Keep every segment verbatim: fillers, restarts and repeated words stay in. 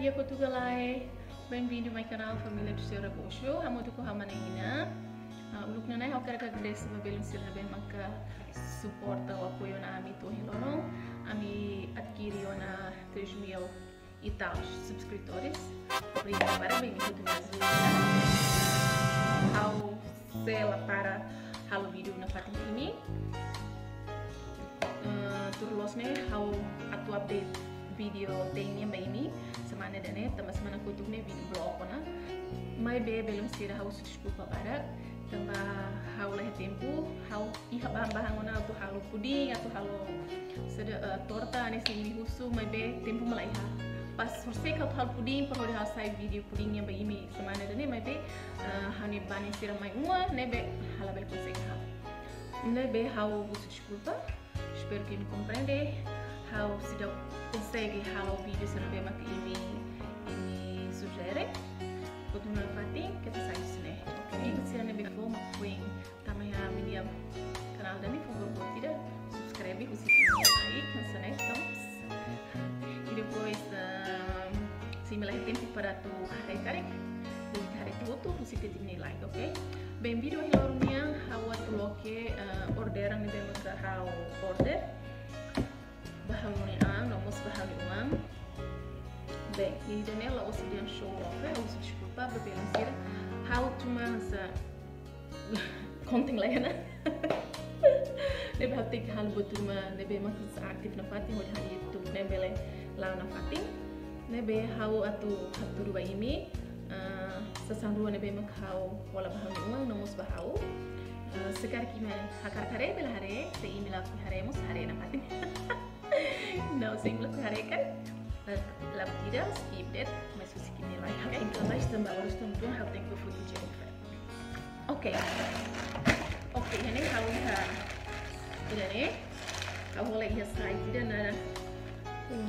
Di'ak hotu ka lae, bem-vindo mai kanál Família do Seu Rebocho. Hamutuk ho ha'u Mana Ina. Ah, uluk nanain ha'u hakarak agradese ba belun sira ne'ebé maka suporta ou apoia ona ami to'o ohin loron. Ami adkiri ona três mil e tal subscritores. Obrigada, parabéns, hotu nia ajuda. Ha'u sei la para halo vídeo nafatin imi. Eh, tuir loos ne'e ha'u atu update vídeo te'in nian ba imi. Semana ida-ne'e, tanba semana kotuk ne'e vídeo bloku ona. Maibé belun sira, ha'u husu deskulpa barak. Tanba ha'u la iha tempu, ha'u iha bahan-bahan ona atu halo pudin, atu halo saida, eh, torta, hanesan imi husu, maibé tempu mak la iha. Pas horisehik ha'u atu halo pudin, para hodi ha'u hasai vídeo pudin nian ba imi semana ida-ne'e, maibé, eh, ha'u-nia banin sira mai uma, ne'ebé ha'u labele konsege halo. Ne'ebé ha'u husu deskulpa, espera ke imi komprende. Ha'u seidauk konsege halo vídeo sira ne'ebé mak imi, imi sujere. Hotu nafatin, keta sai husi ne'e. Oke, imi sira ne'ebé foin tama iha ami-nia kanál ida-ne'e, favór boot ida subscribe, husik imi-nia like, hanesan ne'e, thumbs. I depois, ehm, se imi la iha tempu para atu haree karik, imi haree hotu, husik imi-nia like, oke? Bem, vídeo ohin loron nian, ha'u atu loke, eh, orderan ne'ebé maka ha'u order. Ba ha'u-nia an, no mós ba ha'u-nia oan. Bem, ida-ne'e la'ós ida show off, eh, ha'u husu deskulpa ba belun sira. Ha'u cuma sa konten la iha ona. Ne'ebé ha'u tenke halo buat ruma ne'ebé mak aktif nafatin, hodi ha'u-nia YouTube ne'e bele la'o nafatin. Ne'ebé ha'u atu hatudu ba imi, ah, sasán rua ne'ebé mak ha'u hola ba ha'u-nia oan, no mós ba ha'u. Ah, se karik imi hakarak haree, bele haree, se imi la haree mós, haree nafatin. No, se imi la haree kan, la, la buat ida, skip de'it, mas husik imi-nia like, oke? Entaun, mas tanba oras tun pun, ha'u tenke foti jengfer. Oke. Oke, iha ne'e ha'u iha, iha ne'e ha'u hola iha site ida naran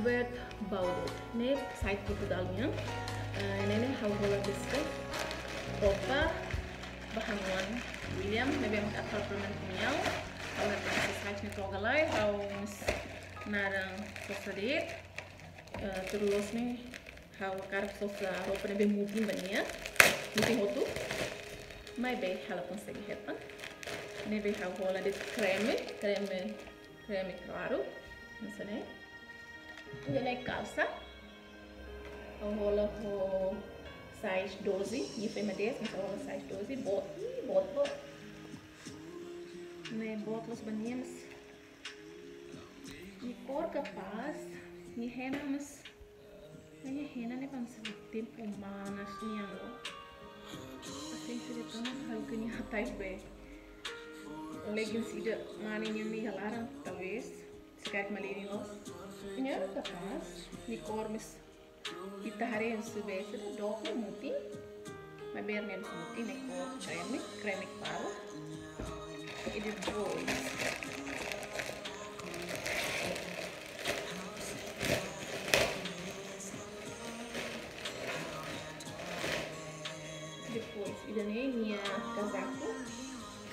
Wet Bouwdorp. Ne'e site Portugal nian. Eh, iha ne'e ha'u hola desktop, roupa ba ha'u-nia oan William, ne'ebé mak atuál primeira komuñaun. Ha'u la hatene site ne'e to'o ka lae, ha'u mós naran sosa de'it. Eh, tuir loos ne'e ha'u hakarak sosa roupa ne'ebé mutin ba nia, mutin hotu. Maibé ha'u la konsege hetan. Ne'ebé ha'u hola de'it kreme, kreme, kreme klaru, hanesan ne'e. Ida-ne'e kalsa. Ha'u hola ho size doze, nia foin mak dez, mas ha'u hola size doze, boot, ih, boot, boot. Ne'e boot loos ba nia, mas nia kór kapás, nia hena, mas nia hena ne'e bangsa tempu manas nian loos. Pasiénsia de'it ona, ha'u ke nia hatais be. Leggings ida mane nian ne'e iha laran, talvés. Se karik malirin loos. Nia kapás, nia kór mós ita haree hanesan be, sira dook ne'e mutin. Maibé ne'e mós mutin, ne'e kór kreme, kreme klaru. I depois, depois, ida-ne'e nia kazaku.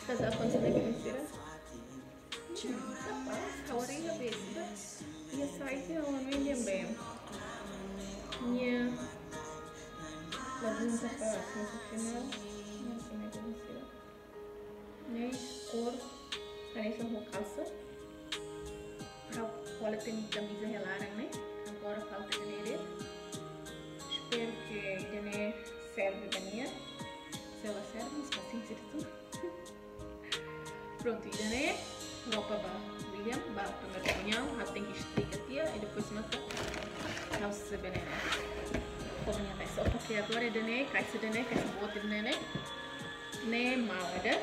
Kazaku hanesan ne'e, belun sira. Hmm, kapás, ha'u haree iha be, sira. Iha site ha'u hanoin dehan be. Nia la bun kapás, mas afinál, nia hanesan ne'e, belun sira. Ne'e kór hanesan ho kalsa. Ha'u hola tiha nia kamiza iha laran ne'e. Agora falta ida-ne'e de'it. Espera ke ida-ne'e serve ba nia. Se la serve, mas pasiénsia de'it ona. Prontu, ida-ne'e roupa ba William, ba primeira komuñaun, ha'u tenke estika tiha, i depois maka ha'u sei bele ne'e. Komuñaun ne'e. Só que agora ida-ne'e, kaixa ida-ne'e, kaixa boot ida-ne'e, ne'e mala ida.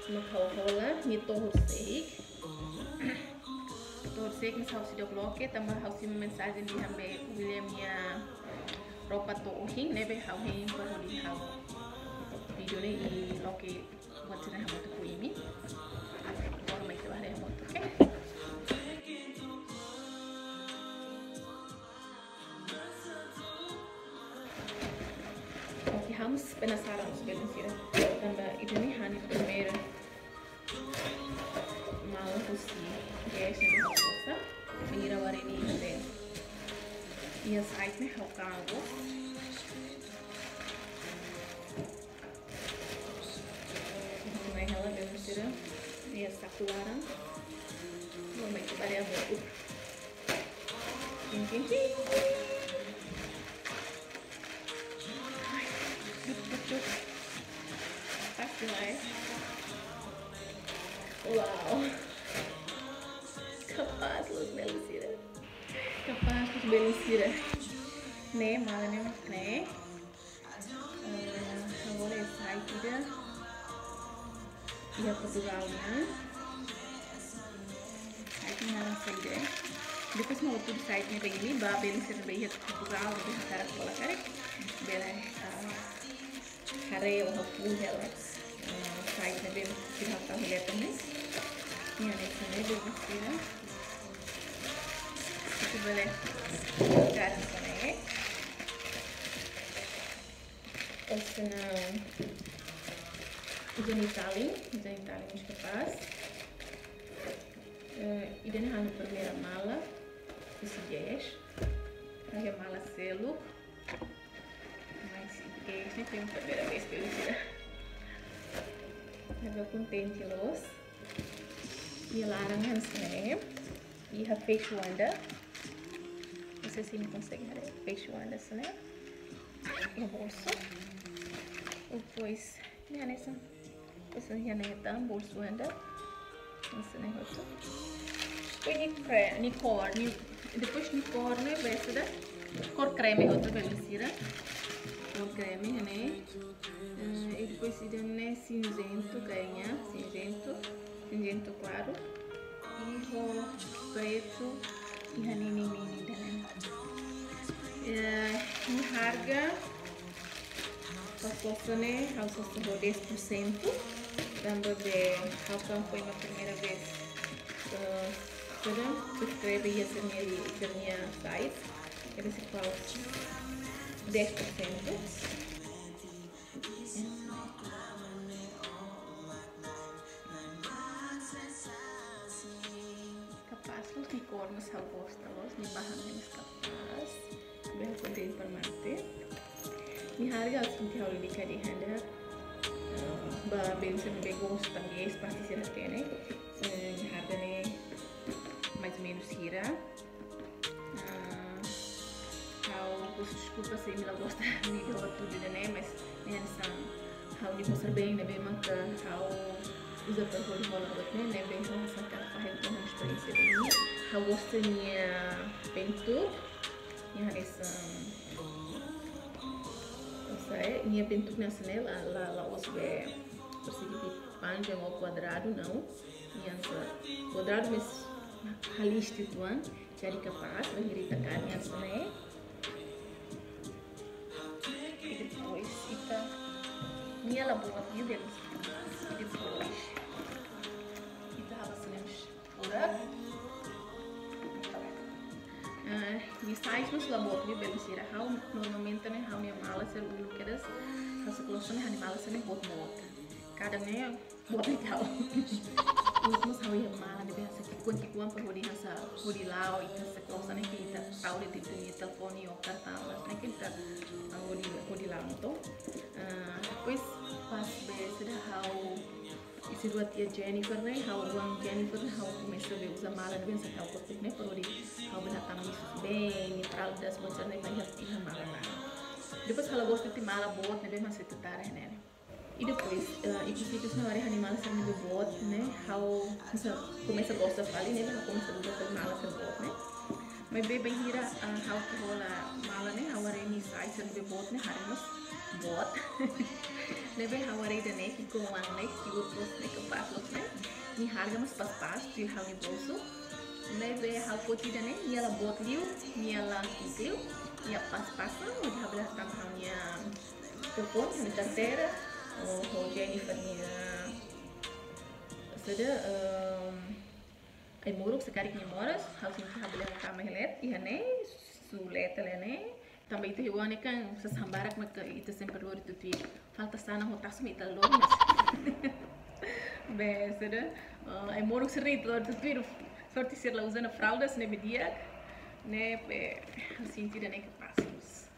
Maka ha'u hola, nia to'o horisehik. To'o horisehik, mas ha'u seidauk loke, tanba ha'u simu mensajen dehan be William nia roupa to'o ohin, ne'ebé ha'u hein para hodi halo vídeo ne'e i loke buat sira hamutuk ho imi. Agora mai ita bá haree hamutuk, oke? Oke, ha'u mós penasaran loos, belun sira. Tanba ida-ne'e ha'u-nia primeira mala husi Guess ne'ebé ha'u sosa. Bainhira warenik ne'e. Iha side ne'e ha'u kabo. Mai hela, belun sira. Iha saku laran. Vou meter variador. Tin, tin, tin. Ai, duk, duk, duk. Pas demais. Uau. Kapás loos, belun sira. Kapás loos, belun sira. Ne'e, mala ne'e, ne'e. Eh, agora é side ida. Iha Portugal nian. Side nia naran saida. Depois mak tuir side ne'ebé imi, ba belun sira ne'ebé iha Portugal, ne'ebé hakarak hola karik, bele, ah, haree ou hapus hela. Ah, side ne'ebé sira hakarak hola também. Nia hanesan ne'e, belun sira. Ita bele cari sana, ya. Ou se não, uza nia talin, uza nia talin mós kapás. Eh, ida-ne'e ha'u-nia primeira mala, husi Guess. Ha'u iha mala seluk. Mas Guess ne'e foin primeira vez ke eu tira. Ha'u kontente loos. Nia laran hanesan ne'e. Iha fecho anda. Não sei se imi konsege haree. Fecho anda hanesan ne'e. Iha bolsu. Depois, nia hanesan, hanesan nia ne'e tan bolsu anda. Hanesan ne'e hotu. Depois nia kre-, nia kór, nia, depois nia kór ne'e, bele sira. Kór kreme hotu, belun sira. Kór kreme, ne'e. Eh, e depois ida-ne'e sinzentu, kayaknya, sinzentu, sinzentu klaru. I ho pretu, iha ninin-ninin ida-ne'e. Eh, nia harga, pas loos ne'e, ha'u só ho dez por cento, tanba be ha'u kan foin mak primeira vez, eh, sira subscribe iha sira-nia li-, sira-nia site, ne'ebé sira fó dez por cento. Kapás loos, nia kór mós ha'u gosta loos, nia bahan mós kapás. Bele kontente para mate. Nia harga, ha'u sente ha'u ladún ka di handa. Eh, ba belun sira ne'ebé gosta Guess, pasti sira hatene. Eh, nia harga ne'e mais ou menos hira. Ah, ha'u husu deskulpa se imi la gosta vídeo hotu ida-ne'e, mas nia hanesan ha'u-nia kosar-been ne'ebé maka ha'u uza para hodi hola buat ne'e, ne'ebé ha'u hanesan katak fahe ha'u-nia esperiénsia ida-ne'e. Ha'u gosta nia bentuk, nia hanesan, não sei, nia bentuk ne'e hanesan ne'e, la, la, la'ós be persegi, panjang ou kuadradu, não. Nia hanesan kuadradu, mas realista uitoan. Jadi kapás, bainhira ita kami hanesan ne'e. I depois ita, nia la boot liu, belun sira. I depois ita halo hanesan ne'e mós furak. Eh, nia size mós la boot liu, belun sira. Ha'u normalmente ne'e, ha'u-nia mala sira uluk kedas, ha'u sei klosa ne'e, ha'u-nia mala sira ne'e boot-boot. Kadang ne'e boot liu. Uluk mós ha'u iha mala ne'ebé hanesan ki'ikoan-ki'ikoan para hodi hanesan hodi la'o, ita sei klosa ne'e ke ita tau de'it ita-nia telefone ou kartaun, mas ne'e ke ita, ah, hodi, hodi la'o to. Ah, depois pas be sira ha'u isin rua tiha Jennifer ne'e, ha'u oan Jennifer ne'e, ha'u komesa be uza mala ne'ebé hanesan ha'u kotuk ne'e, para hodi ha'u bele hatama isu bem, nia fraldas, buat sira-ne'e, para iha, iha mala laran. Depois ha'u la gosta tiha mala boot ne'ebé hanesan ita tara ne'e. I depois, eh, ikus-ikus ne'e haree ha'u-nia mala sira ne'ebé boot ne'e, ha'u komesa, komesa gosta fali ne'e, ha'u komesa uza fali mala sira boot ne'e. Maibé bainhira, eh, ha'u atu hola mala ne'e, ha'u haree nia size sira ne'ebé boot ne'e, haree mós boot. Ne'ebé ha'u haree ida-ne'e, ki'ikoan ne'e, cute loos ne'e, kapás loos ne'e. Nia harga mós pas-pas, tuir ha'u-nia bolsu. Ne'ebé ha'u foti ida-ne'e, nia la boot liu, nia la ki'ik liu, nia pas-pas, hodi ha'u bele hatama ha'u-nia telefone, ha'u-nia karteira, ou, ou Jennifer nia, saida, ehm, ai-moruk se karik nia moras, ha'u sente ha'u bele hatama hela de'it, iha ne'e, suleta hela ne'e. Tanba ita iha oan ne'e kan, sasán barak maka ita sempre lori tutuir. Falta sanan ho taxu mak ita lori, mas be, saida, eh, ai-moruk sira ita lori tutuir. Sorte sira la uza ona fraldas ne'ebé di'ak. Ne'ebé, ha'u sente ida-ne'e kapás.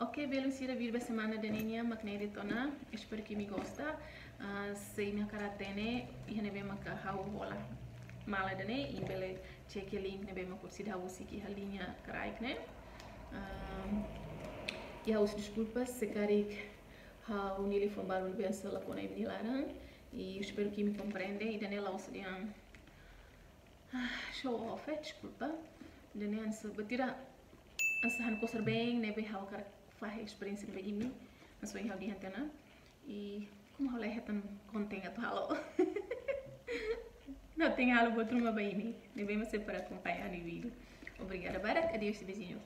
Ok, belun sira, vídeo ba semana ida-ne'e nian mak ne'e de'it ona. Espera ke imi gosta. Ah, se imi hakarak hatene iha ne'ebé maka ha'u hola mala ida-ne'e, imi bele cek iha link ne'ebé mak orsida ha'u husik iha liña kraik ne'e. Ah, i ha'u husu deskulpa se karik ha'u-nia liafuan balu ne'ebé hanesan la kona imi-nia laran. I espera ke imi komprende, ida-ne'e la'ós dehan, ah, show off, eh, deskulpa. Ida-ne'e hanesan buat ida, hanesan ha'u-nia kosar-been ne'ebé ha'u hakarak fahe esperiénsia ne'e ba imi. Hanesan ohin ha'u dehan tiha ona. I komu ha'u la hetan konten atu halo, la tenke halo buat ruma ba imi. Ne'ebé mak sempre akompaña ha'u-nia vídeo. Obrigada barak, adeus, beijinho.